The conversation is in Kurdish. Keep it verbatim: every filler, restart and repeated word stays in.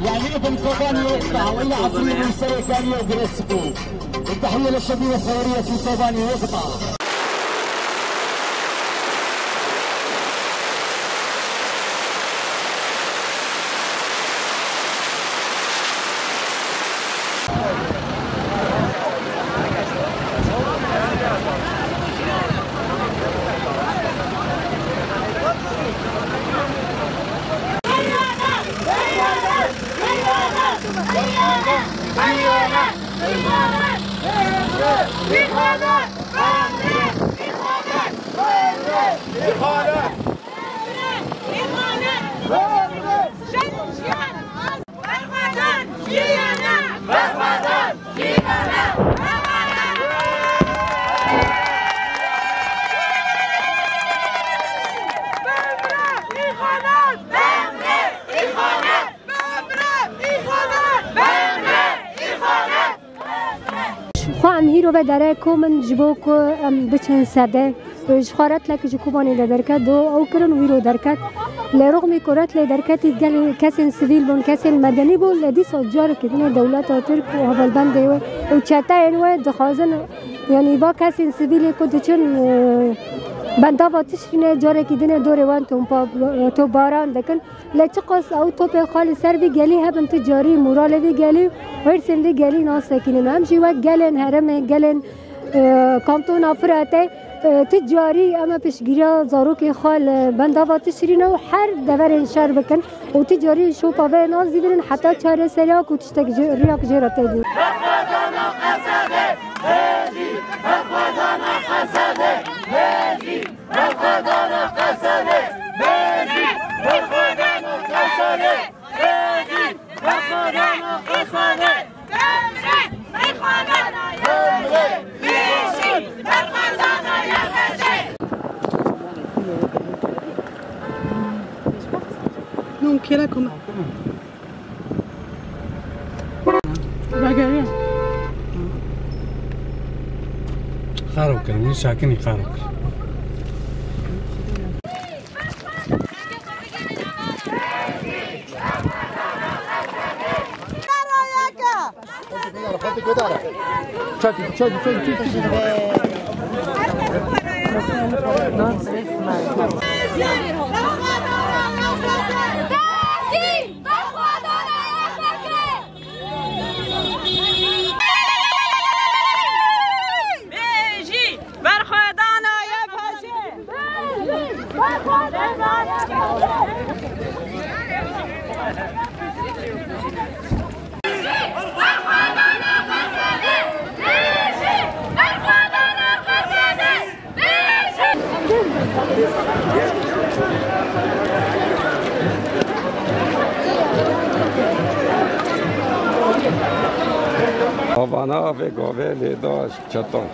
يعني ابن كوباني وقتها ولا عفرين وسري كان يوقف السكون. التحية للشبيبة الثورية في كوباني وقتها. Berxwedan jiyane! Berxwedan jiyane! Berxwedan! Bimre îxanet! Bimre îxanet! Bimre îxanet! Bimre îxanet! Xwe em hîro ve derê kom in ji bo ku em biçin serdê. Ji xwe retlek ji Kobanê de derket, do ew kirin û îro derket. Lê rixmî ku retlê derketî gel kesên sivîl bûn, kesên medenî bûn, lê dîsa carekî din e dewleta Tirk û hevalbendê wê û çeteyên wê dixwazin, yanî va kesên sivîlê ku diçin, e, bendava Tişrînê carekî din e dorê wan tompa, tobaran dikin. Lê çiqas ew topên xwe li ser vî gelî hebin, tu carî moralê vî gelî û hêrsên vî gelî nasekînin. Em jî wek gelên herêmê, gelên, e, kantona Firatê, e, tu carî em ê piştgiriya zarokên xwe li bendava Tişrînê û her deverên şer bikin û tu carî şopa vê nazîvînin heta çareseriya ku tiştek ji, riyak jê re tê dî. Berxwedana Qesedê! Bêjî! Berxwedana Qesedê! Bêjî! Berxwedana Qesedê! Bêjî! Berxwedana Qesedê! Bêjî! Berxwedana Qesedê! Non, qui est là comme Xero kir, wî sakinî xero kir. Bêjî! Berxwedana Y P G! Avana avê gavê lê da çetan.